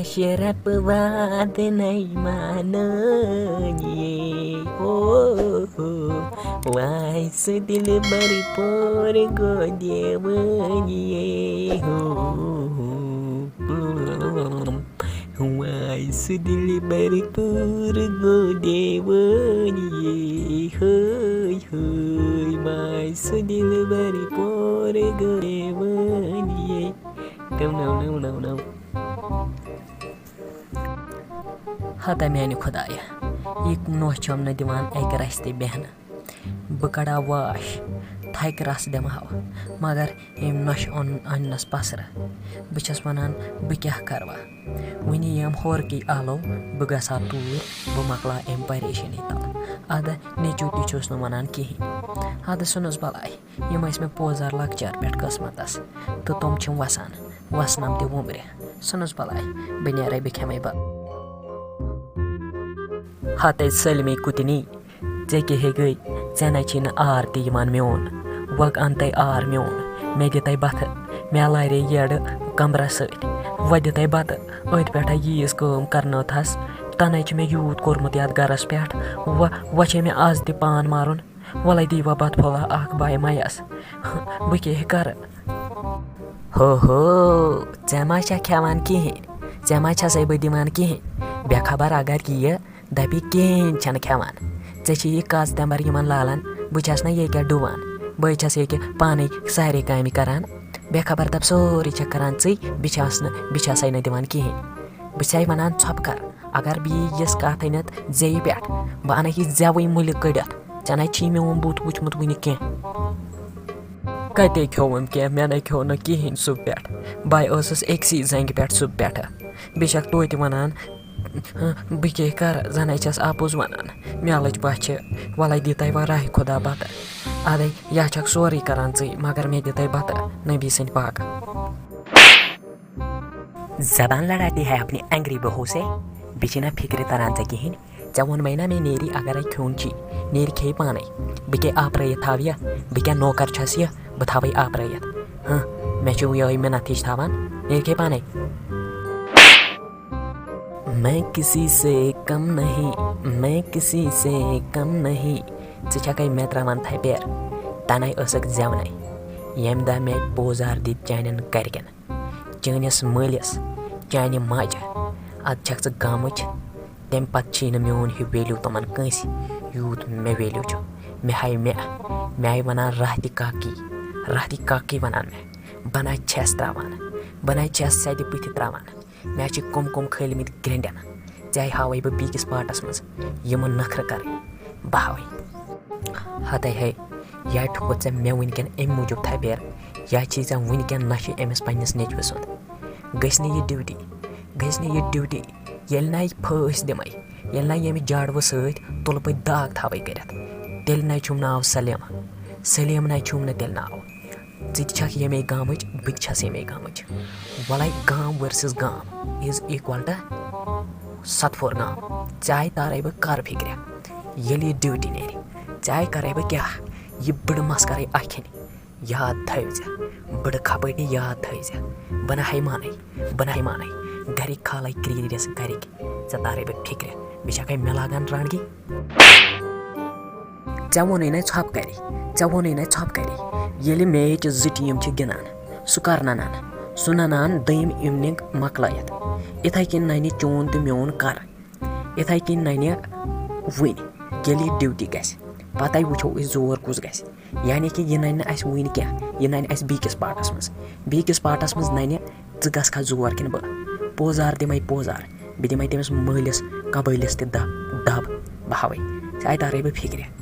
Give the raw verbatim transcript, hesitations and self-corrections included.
شرپ واد نہیں مانو یہ ہو، ہو۔ وائس دل بر پور گو دیوان یہ ہو، ہو۔ وائس دل بر پور گو دیوان یہ ہو، ہو۔ وائس دل بر پور گو دیوان یہ۔ No, no, no, no, no. ہتا میانہِ خدایہ، یہِ نوٚش چھم نہٕ دِوان اَکہِ رَژھِ تہِ بیٚہنہٕ۔ بہٕ کَڑا واش، تھَکہِ رَس دِمہٕ ہاو، مگر أمۍ نۄشہِ اوٚن، اَننَس پَسرٕ۔ بہٕ چھَس وَنان، بہٕ کیٛاہ کَرٕ وۄنۍ؟ وٕنہِ یِم ہورٕکٕے آلو، بہٕ گژھٕ ہا توٗرۍ، بہٕ مۄکلاو اَمہِ پریشٲنی تَل۔ اَدٕ نیٚچوٗ تہِ چھُس نہٕ وَنان کِہیٖنۍ۔ اَدٕ ژھٕنُس بَلاے۔ یِم ٲسۍ مےٚ پوزار لۄکچار پٮ۪ٹھ قٕسمتس، تہٕ تِم چھِم وسان، وسنم تہِ وُمبرِ۔ ژھٕنُس بلاے، بہٕ نیرے، بہٕ کھٮ۪مے بتہٕ۔ ہتے سٲلمے کُتنی، ژےٚ کیٛاہ ہے گٔے؟ ژےٚ نَے چھی نہٕ آر تہِ یِوان میون۔ وۄنۍ اَن تَے آر میون، مےٚ دِتَے بَتھٕ، مےٚ لارے یَڑٕ کمبرَس سۭتۍ۔ وۄنۍ دِتَے بَتہٕ، أتھۍ پٮ۪ٹھَے ییٖژ کٲم کرنٲوتھَس۔ تَنَے چھُ مےٚ یوٗت کوٚرمُت یَتھ گَرَس پٮ۪ٹھ، وۄنۍ، وۄنۍ چھے مےٚ آز تہِ پان مارُن۔ وَلَے دی وۄنۍ بَتہٕ پھوٚلہ اَکھ بایہِ مَیَس۔ بہٕ کیٛاہ ہے کَرٕ؟ ہو ہو، ژےٚ ما چھَکھ کھٮ۪وان کِہیٖنۍ؟ ژےٚ ما چھَسَے بہٕ دِوان کِہیٖنۍ؟ بے خبر اگر یہِ دَپہِ کِہیٖنۍ چھَنہٕ کھٮ۪وان۔ ژےٚ چھِ یہِ کَژھ تٮ۪مبَر یِمَن لالَن، بہٕ چھَس نہ ییٚکیٛاہ ڈُوان۔ بہٕ چھَس ییٚکیٛاہ پانَے سارے کامہِ کَران۔ بے خبر دَپ سورُے چھَکھ کَران ژٕے، بہٕ چھَس نہٕ، بہٕ چھَسَے نہٕ دِوان کِہیٖنۍ۔ بہٕ چھَسَے وَنان ژھۄپہٕ کَر۔ اگر بہٕ یہِ یِژھ کَتھ أنِتھ زیٚیہِ پٮ۪ٹھ، بہٕ اَنَے یہِ زٮ۪وٕے مُلہِ کٔڑِتھ۔ ژےٚ نَے چھی میون بُتھ وٕچھمُت وٕنہِ کینٛہہ۔ کَتے کھیوٚوُم کینٛہہ؟ مےٚ نَے کھیوٚو نہٕ کِہیٖنۍ صُبح پٮ۪ٹھ۔ بہٕ ٲسٕس أکسٕے زَنٛگہِ پٮ۪ٹھ صُبح پٮ۪ٹھٕ۔ بیٚیہِ چھَکھ توتہِ وَنان، بہٕ کیٛاہ کَرٕ؟ زَنَے چھَس اَپُز وَنان۔ مےٚ لٔج پَژھِ، وَلَے دِتَے وۄنۍ راہہِ خۄدا بَتہٕ۔ اَدَے، یا چھَکھ سورُے کَران ژٕے، مگر مےٚ دِتَے بَتہٕ نبی سٕنٛدِ پاکہٕ۔ زبان لڑاتی ہے اپنی انگری بہو سے، بیٚیہِ چھِنہ فِکرِ تران ژےٚ کِہیٖنۍ۔ ژےٚ ووٚنمَے نہ مےٚ نیری اگرے کھیوٚن چھی، نیرِ کھیٚیہِ پانے۔ بہٕ کیٛاہ آپرٲیِتھ تھاوٕ یہِ؟ بہٕ کیٛاہ نوکر چھَس یہِ؟ بہٕ تھاوَے آپرٲیِتھ؟ ہہ، مےٚ چھُ یِہوٚے مِنَت ہِش تھاوان، نیرِ کھیٚیہِ پانے۔ میں کسی سے کم نہیں، میں کسی سے کم نہیں۔ ژٕ چھَکھَے مےٚ ترٛاوان تھپٮ۪ر، تَنَے ٲسٕکھ زٮ۪ونَے۔ ییٚمہِ دۄہ مےٚ پوزار دِتۍ چانٮ۪ن گَرِکٮ۪ن، چٲنِس مٲلِس، چانہِ ماجہِ، اَدٕ چھَکھ ژٕ گامٕچ۔ تَمہِ پَتہٕ چھی نہٕ میون ہیوٗ ویلیوٗ تِمَن کٲنٛسہِ، یوٗت مےٚ ویلیوٗ چھُ۔ مےٚ ہاے مےٚ، مےٚ آیہِ وَنان راہ تہِ کاکی، راہ تہِ کاکی وَنان مےٚ۔ بَناے چھَس ترٛاوان، بَناے چھَس سیٚدِ بٕتھِ ترٛاوان۔ مےٚ چھِ کُم کُم کھٲلۍ مٕتۍ گرٛینٛڈٮ۪ن۔ ژےٚ ہاوَے بہٕ بیٚکِس پاٹَس منٛز یِمَن نٔخرٕ کَرٕنۍ۔ بہٕ ہاوَے۔ ہَتَے ہے، یا ٹھوٚکُتھ ژےٚ مےٚ وٕنکٮ۪ن اَمہِ موٗجوٗب تھپٮ۪ر، یا چھی ژےٚ وٕنکٮ۪ن نَشہِ أمِس پنٛنِس نیٚچوِ سُنٛد۔ گٔژھۍ نہٕ یہِ ڈیوٗٹی، گٔژھۍ نہٕ یہِ ڈیوٗٹی۔ ییٚلہِ نَے پھٲسۍ دِمَے، ییٚلہِ نَے ییٚمہِ جاڈوٕ سۭتۍ تُلہٕ بہٕ داغ تھاوَے کٔرِتھ، تیٚلہِ نَے چھُم ناو سلیٖم۔ سلیٖم نَے چھُم نہٕ تیٚلہِ ناو۔ ژٕ تہِ چھَکھ ییٚمے گامٕچ، بہٕ تہِ چھَس ییٚمے گامٕچ۔ وَلَے گام ؤرسٕز گام is equal to ستفور گام۔ ژےٚ آیہِ تارَے بہٕ کَر فِکرِ، ییٚلہِ یہِ ڈیوٗٹی نیرِ، ژےٚ آیہِ کَرَے بہٕ کیٛاہ؟ یہِ بٕڈٕ مَس کَرَے اَکھِ ہِنہِ۔ یاد تھٲوزِ، بٕڈٕ کھپٲٹی یاد تھٲوزِ۔ بہٕ نہ ہے مانَے، بہٕ نہ ہے مانَے۔ گَرِکۍ کھالَے کرٛیٖرِس گَرِکۍ، ژےٚ تارَے بہٕ فِکرِ، بیٚیہِ چھَکھَے مےٚ لاگان رانٛڈگی۔ ژےٚ ووٚنُے نَے ژھۄپہٕ کَرِ، ژےٚ ووٚنُے نَے ژھۄپہٕ کَرِ۔ ییٚلہِ میچ زٕ ٹیٖم چھِ گِنٛدان، سُہ کَر نَنان؟ سُہ نَنان دوٚیِم اِنِنٛگ مۄکلٲیِتھ۔ یِتھَے کِنۍ نَنہِ چون تہٕ میون کَر۔ یِتھَے کِنۍ نَنہِ وٕنۍ، ییٚلہِ یہِ ڈیوٗٹی گژھِ، پَتَے وٕچھو أسۍ زور کُس گژھِ۔ یعنی کہِ یہِ نَنہِ نہٕ اَسہِ وٕنۍ کینٛہہ، یہِ نَنہِ اَسہِ بیٚکِس پاٹَس منٛز۔ بیٚکِس پاٹَس منٛز نَنہِ ژٕ گژھکھا زور کِنہٕ بہٕ؟ پوزار دِمَے پوزار، بہٕ دِمَے تٔمِس مٲلِس کبٲلِس تہِ دَب، دَب بہاوَے۔ ژےٚ آیہِ تارَے بہٕ فِکرِ۔